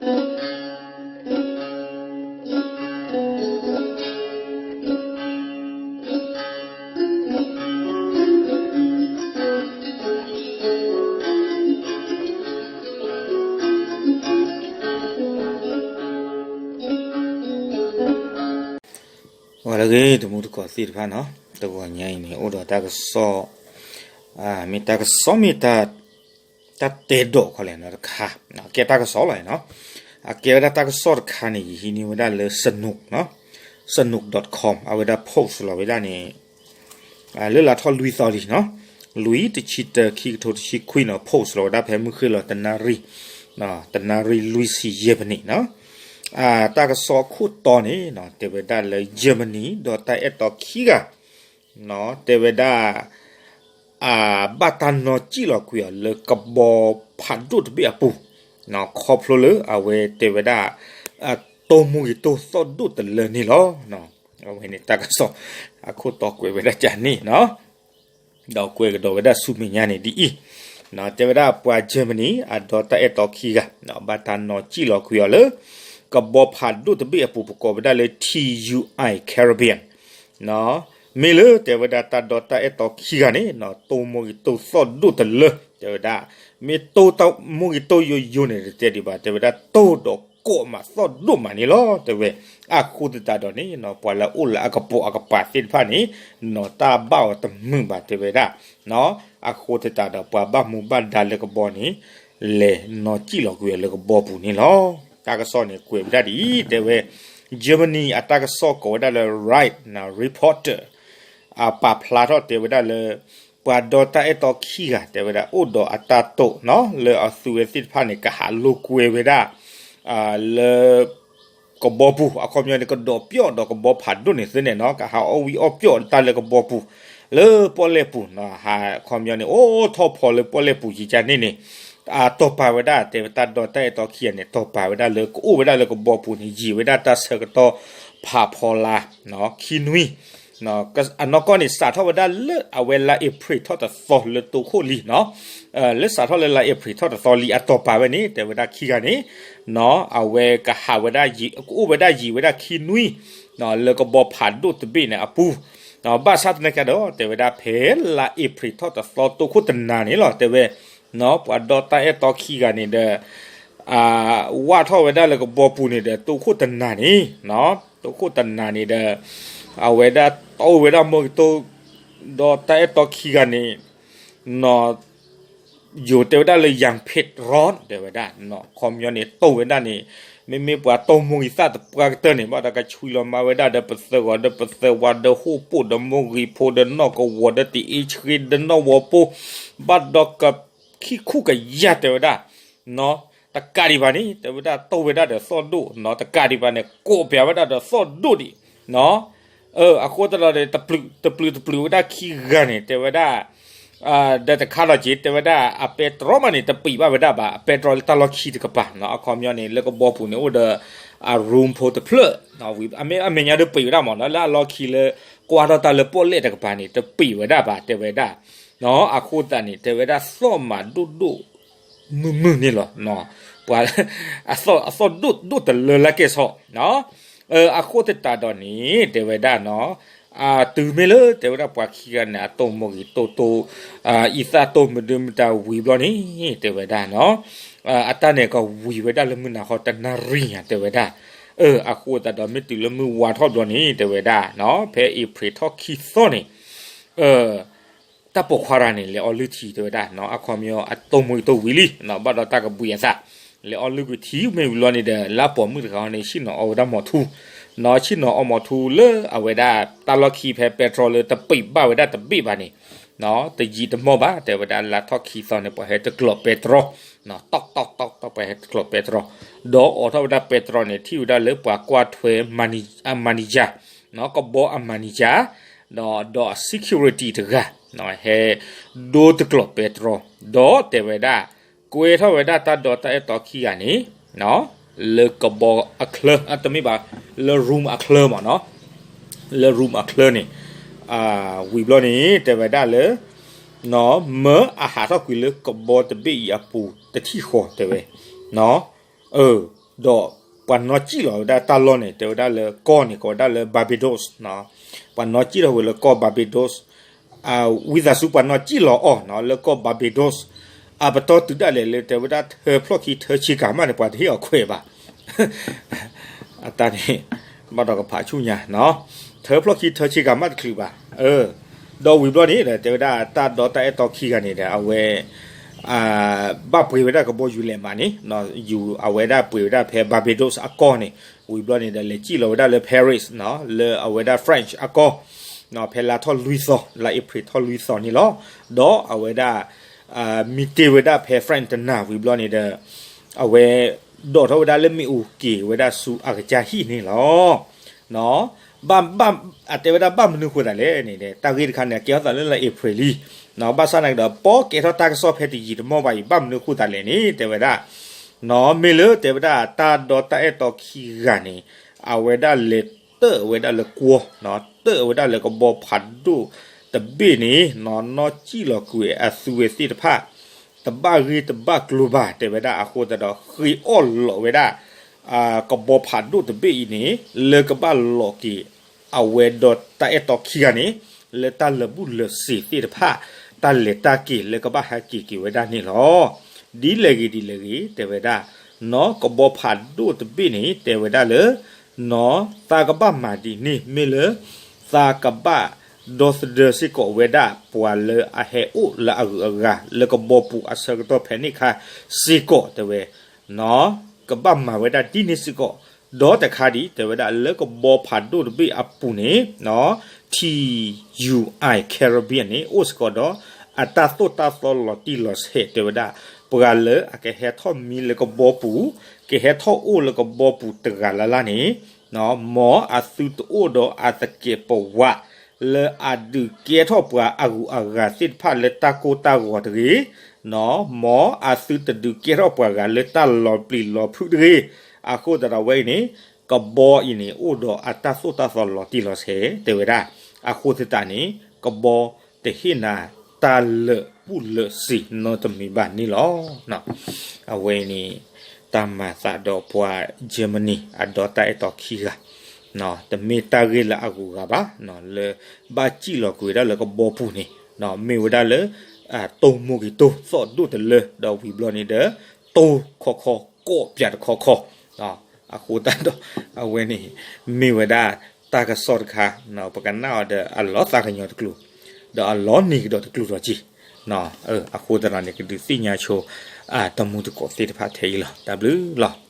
ပှၤလၢအဂ့ၤ တမူတကိးသ့ၣ်တဖၣ်နီၤ, တဂီၤညါအံၤန့ၣ် အိၣ်ဒီးတၢ်ကစီၣ်, မ့ၢ်တၢ်ကစီၣ်မ့ၢ်တၢ်, တၢ်တဲဒိးခီလဲၣ်နီၤတခါ, အကဲတၢ်ကစီၣ်လီၤနီၤ, အကဲဝဲဒၣ်တၢ်ကစီၣ်တခါန့ၣ် ယဟံးန့ၢ်ဝဲဒၣ်လၢ Sanook နီၤ, Sanook dot com အဝဲဒၣ် post လီၤဝဲဒၣ်န့ၣ် လၢလါထီၣ်လွံၢ်သီလံနီၤ, လွံၢ်တဆံတၢ ခံကထိတဆံခွံနီၤ, post လီၤဝဲဒၣ်ဖဲမုၢ်ဃ့ၢ်လီၤတနၣ်ရံၣ်, တနၣ်ရံၣ်လွံၢ်ဆံယဲၢ်မံးနံးနီၤ, တၢ်ကစီၣ်အခိၣ်တီန့ၣ် တဲဝဲဒၣ်လၢ Germany ဒီးတၢ်အဲၣ်တီခံဂၤ တဲဝဲဒၣ် ဘၣ်တၢ်နီၣ်စံၣ်လီၤကွံာ်အီၤလၢကဘီဖးဒိၣ်တဘ့ၣ်အပူၤ, ခီဖျိလၢအဝဲတဲဝဲဒၣ် တိၢ်မူဂ့ၤတိၢ်သီၣ်ဒိၣ်တလၢန့ၣ်လီၤ. အဝဲန့ၣ်တၢ်ကစီၣ်အခိၣ်တီကွဲးဝဲဒၣ်ကန့ၣ်နီၤ, ဒီးကွဲးကဒီးဝဲဒၣ်ဆူမဲာ်ညါန့ၣ်ဒ်အံၤ, တဲဝဲဒၣ်ပှၤ Germany အဒီတၢ်အဲၣ်တီခံဂၤ ဘၣ်တၢ်နီၣ်စံၣ်လီၤကွံာ်အီၤလၢ ကဘီဖးဒိၣ်တဘ့ၣ်အပူၤ ပကိးဝဲဒၣ်လၢ T U I Caribbean မ့ၢ်လၢတဲဝဲဒၣ်တၢ်ဒီတၢ်အဲၣ်တီခံဂၤန့ၣ် တိၢ်မူဂ့ၤတိၢ်သီၣ်ဒိၣ်တလၢ တဲဝဲဒၣ်, မ့ၢ်တိၢ်တၢ်မူဂ့ၤတိၢ်ယိယိန့ၣ် တတဲဒံးဘၣ် တဲဝဲဒၣ်တိၢ်ဒီးကိးမးသီၣ်ဒိၣ်မးန့ၣ်လီၤ တဲဝဲ. အဃိသတးဒီးန့ၣ် ပှၤလၢအအိၣ်လၢအကပိာ်အကပၤသ့ၣ်တဖၣ်န့ၣ် နီၢ်တၢ်ဘၣ်အီၤတမုာ်ဘၣ် တဲဝဲဒၣ်. အဃိသတးဒီးပှၤဘၣ်မူဘၣ်ဒါလၢကဘီန့ၣ် လဲၤနီၢ်စံၣ်လီၤကွံာ်အီၤလၢကဘီပူၤန့ၣ်လီၤ. တၢ်ကစီၣ်န့ၣ်ကွဲးဝဲဒၣ်ဒ်အံၤ တဲဝဲ, Germany အတၢ်ကစီၣ်ကိးဝဲဒၣ်လၢ Right Reporter အပာ်ဖျါထီၣ်တဲဝဲဒၣ်လၢ ပှၤဒီတၢ်အဲၣ်တီခံဂၤ တဲဝဲဒၣ် အိၣ်ဒီးအတၢ်တိာ်နီၤ လၢအသုဝဲသ့ၣ်တဖၣ်န့ၣ် ကဟးလိာ်ကွဲဝဲဒၣ် လၢ ကဘီပူၤ အခီပညီန့ၣ် ကဒိးပျီၣ်ဒီးကဘီဖးဒိၣ်န့ၣ်သ့န့ၣ်နီၤ ကဟးအီၣ်ဝံၣ်အီၣ်ပျီၣ်တၢ်လၢကဘီပူၤ လၢပီၣ်လဲၣ်ပူၤနီၤ ဟးအခီပညီန့ၣ် အိၣ်ထီၣ်ဖီလၢပီၣ်လဲၣ်ပူၤယံာ်ကန့ၣ်န့ၣ် အတီၢ်ပာ်ဝဲဒၣ် တဲဝဲတၢ်ဒီတၢ်အဲၣ်တီခံဂၤန့ၣ် တီၢ်ပာ်ဝဲဒၣ်လၢကအိၣ်ဝဲဒၣ်လၢကဘီပူၤန့ၣ် ယံာ်ဝဲဒၣ်တၢ်ဆၢကတီၢ်ဖးဖီလာ် ခံနွံ အနီၢ်ကီၢ်န့ၣ် စးထီၣ်ဝဲဒၣ်လၢအဝဲလါအ့ဖြ့ၣ်ထီၣ်တသီလၢတိခိၣ်လံနီၤ, လၢစးထီၣ်လၢလါအ့ဖြ့ၣ်ထီၣ်တသီလံ အတီၢ်ပာ်ဝဲန့ၣ် တဲဝဲဒၣ်ခံဂၤန့ၣ် အဝဲကဟးဝဲဒၣ် ကအိၣ်ဝဲဒၣ်ယံာ်ဝဲဒၣ်ခံနွံ လၢကဘီဖးဒိၣ်တဘ့ၣ်န့ၣ်အပူၤ, ဘၣ်ဆၣ်သနာ်က့ဒီး တဲဝဲဒၣ်ဖဲလါအ့ဖြ့ၣ်ထီၣ်တသီတိခိၣ်တနၤန့ၣ်လီၤ တဲဝဲ ပှၤဒီတၢ်အဲၣ်တီခံဂၤန့ၣ်ဒီး ဝၢ်ထီၣ်ဝဲဒၣ်လၢကဘီပူၤန့ၣ်ဒီး တိခိၣ်တနၤန့ၣ်, တိခိၣ်တနၤန့ၣ်ဒီး အဝဲဒၣ်တိၢ်ဝဲဒၣ်မူဂ့ၤတိၢ် ဒီးတၢ်အဲၣ်တီခံဂၤန့ၣ် နီၤ ယိၤတဲဝဲဒၣ်လၢ ယၣ်ဖ့းရီ တဲဝဲဒၣ် ခီပညီန့ၣ် တိၢ်ဝဲဒၣ်န့ၣ် မ့မ့ၢ်ပှၤတိၢ်မူဂံၢ်သၣ်သပှၢ်ကတၢၢ်န့ၣ် ဘၣ်ဒီးကဆွံလီၤမၤဝဲဒၣ်ဒီးပသၢဂီၤဒီးပသၢဝါဒီးဟီၣ်ပိၣ်ဒီးမူဂံၢ်ဖိဒီးနီၢ်ကဝီၤဒီးတံၢ်အ့ဆှ့ဒီးနီၢ်ဝီၤပိၢ် ဘၣ်ဒီးက ခံခူၣ်ကယၤတဲဝဲဒၣ် တကးဒံးဘၣ်န့ၣ် တဲဝဲဒၣ်တိၢ်ဝဲဒၣ်ဒီးသီၣ်ဒိၣ်နီၤ တကးဒံးဘၣ်န့ၣ် ကိးပၠးဝဲဒၣ်ဒီးသီၣ်ဒိၣ်ဒံးနီၤ အဃိသတးဒီး တပျုာ်တပျုာ်ဝဲဒၣ်ခံဂၤန့ၣ် တဲဝဲဒၣ် ဒီးတခါလီၤက့ၤ တဲဝဲဒၣ် အပဲတြီမးန့ၣ် တပံာ်ဘၣ်ဝဲဒၣ်ဘၣ် အပဲတြီလၢတၢ်လီၢ်ခံတကပၤနီၤ အခီပညီန့ၣ် လၢကဘီပူၤန့ၣ် အိၣ်ဒီး အ room ဖိတဖျၢၣ် အမဲာ်ညါဒီးပံာ်ဝဲဒၣ်မးနီၤ လၢအလီၢ်ခံလၢ ကွၢ်ထီၣ်တၢ်လၢပီၣ်လဲၣ်တကပၤန့ၣ် တပံာ်ဝဲဒၣ်ဘၣ် တဲဝဲဒၣ် အဃိသတးန့ၣ် တဲဝဲဒၣ်သီၣ်မးဒိၣ်ဒိၣ် မုၢ်မုၢ်န့ၣ်လီၤ ပှၤ အသီၣ်ဒိၣ်ဒိၣ်တလၢလၢကဲၣ်ဆိး အဃိသတးဒီးန့ၣ် တဲဝဲဒၣ်နီၤ တုၤမ့ၢ်လၢတဲဝဲဒၣ်ပှၤခံဂၤန့ၣ် အတိၢ်မူဂံၢ်တိၢ်တိၢ် အံသၣ်တိၢ်မဒုမတၤဝံၤဘျီန့ၣ် တဲဝဲဒၣ်နီၤ အတၢ်န့ၣ်ကဝံၤဝဲဒၣ်လၢမုၢ်နၤဃီတနၣ်ရံၣ်ညါ တဲဝဲဒၣ် အဃိသတးဒီးမ့ၢ်တုၤလၢမုၢ်ဝါထီၣ်ဘျီန့ၣ် တဲဝဲဒၣ်နီၤ ဖဲအ့ဖြ့ၣ်ထီၣ်ခံသီန့ၣ် တၢ်ပိာ်ခွါတဂၤန့ၣ် လဲၤအီလုၢ်ထံ တဲဝဲဒၣ်နီၤ အခီပညီအတိၢ်မူဂံၢ်တိၢ်ဝံၤလံ ဘၣ်ဒီးတၢ်ကဘှံးအသး လဲၤအီလုၢ်ကွံာ်ထံမ့ၢ်ဝံၤလီၤန့ၣ်ဒီး လၢအပိာ်မုၣ်တဂၤန့ၣ် ဆ့ၣ်နီၤအီဝဲဒၣ်မီၤထူ နီၤ ဆ့ၣ်နီၤအီမီၤထူလၢအဝဲဒၣ်တၢ်လီၢ်ခံဖဲပဲတြီလၢတပံာ်ဘၣ်ဝဲဒၣ်တဘ့ၣ်ဘၣ်န့ၣ် တယံာ်တမီၢ်ဘၣ် တဲဝဲဒၣ်လါထီၣ်ခံသီန့ၣ် ပှၤဟဲတကျိးပဲတြီ တီၢ်တီၢ်တီၢ်တီၢ် ပှၤဟဲတကျိးပဲတြီ ဒီးအိးထီၣ်ဝဲဒၣ်ပဲတြီန့ၣ် ထံၣ်ဝဲဒၣ်လၢပှၤကွၢ်ထွဲ အ manager ကဘီအ manager ဒီး ဒီးအ security တဂၤ ဟဲဒိတကျိးပဲတြီ ဒီးတဲဝဲဒၣ် ကွဲထီၣ်ဝဲဒၣ်တၢ်ဒီတၢ်အဲၣ်တီခံဂၤန့ၣ် လၢကဘီအချၢ တမ့ၢ်ဘၣ် လၢ room အချၢမးနီၤ လၢ room အချၢန့ၣ် ဝံၤဘျီန့ၣ် တဲဝဲဒၣ်လၢ မၢအဟးထီၣ်ကွံာ်လၢကဘီတဘ့ၣ်အံၤအပူၤတထံၣ်ဃီ တဲဝဲ အ ဒီးပှၤနီၣ်စံၣ်လီၤဝဲဒၣ်တၢ်လီၢ်န့ၣ် တဲဝဲဒၣ်လၢကီၢ်န့ၣ် ကိးဝဲဒၣ်လၢ Barbados နီၤ. ပှၤနီၣ်စံၣ်ထီၣ်ဝဲလၢကီၢ် Barbados ဝံသးစူၤပှၤနီၣ်စံၣ်လီၤအီၤနီၤ လၢကီၢ် Barbados အပတီၢ်တုၤဒၣ်လဲာ်လၢ တဲဝဲဒၣ်ထၢဖျီၣ်ခံထၢဆံကၤမးန့ၣ် ပှၤတဟ့ၣ်အီၤခွဲးဘၣ် အတၢ်န့ၣ် ဘၣ်ဒီးကဖးဆူညါနီၤ. ထၢဖျီၣ်ခံထၢဆံကၤမးတချုးဘၣ်. ဒီးဝံၤဘျီန့ၣ်ဒီး တဲဝဲဒၣ်တၢ်ဒီတၢ်အဲၣ်တီခံဂၤန့ၣ်ဒီး အဝဲ ဘၣ်ပှ့ၤဝဲဒၣ်ကဘီယူၤလဲးမးန့ၣ် ယူၤအဝဲဒၣ်ပှ့ၤဝဲဒၣ်ဖဲ Barbados အကီၢ်န့ၣ် ဝံၤဘျီန့ၣ်ဒီး လဲၤစံၣ်လီၤဝဲဒၣ်လၢ Paris နီၤ လၢအဝဲဒၣ် French အကီၢ် ဖဲလါထီၣ်လွံၢ်သီ လါအ့ဖြ့ၣ်ထီၣ်လွံၢ်သီန့ၣ်လီၤ. ဒီးအဝဲဒၣ် မံတ့ၢ်ဝဲဒၣ်ဖဲ French တနၤဝံၤဘျီန့ၣ်ဒီး အဝဲ ဒိးထီၣ်ဝဲဒၣ်လၢမ့ၣ်အူက့ၤဝဲဒၣ်ဆူအကစၢ်ဟံၣ်န့ၣ်လီၤ. ဘၣ် အတဲဝဲဒၣ်ဘၣ်မနုၤဃိသးလဲၣ်န့ၣ် တၢ်ဂ့ၢ်တခါန့ၣ် ကဲထီၣ်သးလၢလါအ့ဖြ့ၣ်လံ. ဘၣ်ဆၣ်သနာ်က့ဒီး ပီကဲထီၣ်တၢ်ကစီၣ်ဖဲတယံာ်တမီၢ်ဘၣ်အံၤ ဘၣ်မနုၤဃိသးလဲၣ်န့ၣ် တဲဝဲဒၣ် မ့ၢ်လၢတဲဝဲဒၣ်တၢ်ဒီတၢ်အဲၣ်တီခံဂၤန့ၣ် အဝဲဒၣ်လဲၤတၢၣ်ဝဲဒၣ်လၢကွီၢ် တၢၣ်ဝဲဒၣ်လၢကဘီဖးဒိၣ်တဘ့ၣ်န့ၣ် နီၣ်စံၣ်လီၤကွံာ်အသုဝဲသ့ၣ်တဖၣ် တဘၣ်ဂ့ၢ်တဘၣ်ကျိၤဘၣ် တဲဝဲဒၣ်အဃိသတးဒီး ဃ့အီၣ်လီၤဝဲဒၣ် ကဘီဖးဒိၣ်တဘ့ၣ်အံၤန့ၣ် လၢကဘၣ်လီၤက့ၤ အဝဲဒီးတၢ်အဲၣ်တီခံဂၤန့ၣ် လၢတၢ်လၢာ်ဘူၣ်လၢာ်စ့ၤသ့ၣ်တဖၣ် တၢ်လဲၤတၢ်က့ၤလၢကဘၣ်ဟဲက့ၤက့ၤဝဲဒၣ်န့ၣ်လီၤ. ဒ်လဲၣ်ဂ့ၤဒ်လဲၣ်ဂ့ၤ တဲဝဲဒၣ် နီၣ်ကဘီဖးဒိၣ်တဘ့ၣ်န့ၣ် တဲဝဲဒၣ်လၢ နီၣ်သးကဘၣ်မၤဒ်န့ၣ် မ့ၢ်လၢ သးကဘၣ်ဒီသဒၢစ့ၢ်ကီးဝဲဒၣ် ပှၤလၢအဟဲအိၣ်လၢအဂုၤအဂၤ လၢကဘီပူၤအဆၢကတီၢ်ဖဲန့ၣ်အခါစ့ၢ်ကီး တဲဝဲ ကဘၣ်မၤဝဲဒၣ်ဒ်န့ၣ်စ့ၢ်ကီး ဒီးတခါဒံး တဲဝဲဒၣ်လၢကဘီဖးဒိၣ်တဘ့ၣ်အပူၤန့ၣ် T U I Caribbean န့ၣ် အိၣ်စ့ၢ်ကီးဒီး အတၢ်သိၣ်တၢ်သီလီၤတံၢ်လီၤဆဲး တဲဝဲဒၣ် ပှၤလၢအကဟဲထီၣ်မံလၢကဘီပူၤ ကဟဲထီၣ်အိၣ်လၢကဘီပူၤတဂၤလၢ်လၢ်န့ၣ် မ်အသုတအိၣ်ဒီးအသကဲးပဝး လၢအဒုးကဲထီၣ်ပှၤအဂုၤအဂၤသ့ၣ်တဖၣ်လၢတၢ်ကိၢ်တၢ်ဂီၤတဂ့ၤ, မ်အသုတဒုးကဲထီၣ်ပှၤဂၤလၢတၢ်လီၤပျံၤလီၤဖုးတဂ့ၤ. အဃိသတးဒီးဝဲအံၤန့ၣ် ကဘီအံၤန့ၣ် အိၣ်ဒီးအတၢ်သိၣ်တၢ်သီလီၤတံၢ်လီၤဆဲး တဲဝဲဒၣ်. အဃိသတးန့ၣ် ကဘီတဟ့ၣ်နၤတၢ်လၢာ်ဘူၣ်လၢာ်စ့ၤနီတမံၤဘၣ်န့ၣ်လီၤ. အဝဲအံၤန့ၣ် တၢ်မၤသးဒီးပှၤ Germany အဒီတၢ်အဲၣ်တီခံဂၤ တမ့ၢ်တၢ်ဂ့ၢ်လၢအဂုၤအဂၤဘၣ် လၢဘၣ်စံၣ်လီၤကွံာ်ဝဲဒၣ်လၢကဘီပူၤန့ၣ် မ့ၢ်ဝဲဒၣ်လၢ တိၢ်မိၢ်က့ၤတိၢ်သီၣ်ဒိၣ်တလၢ ဒီးဝံၤဘျီန့ၣ်ဒီး တိၢ်ခီခီကီၢ်ပၠးတခီခီ အဃိသတးဒီး အဝဲန့ၣ် မ့ၢ်ဝဲဒၣ်တၢ်ကစီၣ်တခါ ပကနၣ်အီၤဒီးအလီၤသးကညီၤတကျိၤ ဒီးအလီၤနံၤကဒီးတကျိၤထီၣ်က့ၤ အဃိသတးဒီးန့ၣ် ကဒုးသ့ၣ်ညါဆိ တမူတကိးသ့ၣ်တဖၣ်ထဲအံၤလီၤ. တၢ်ဘျုးလီၤ.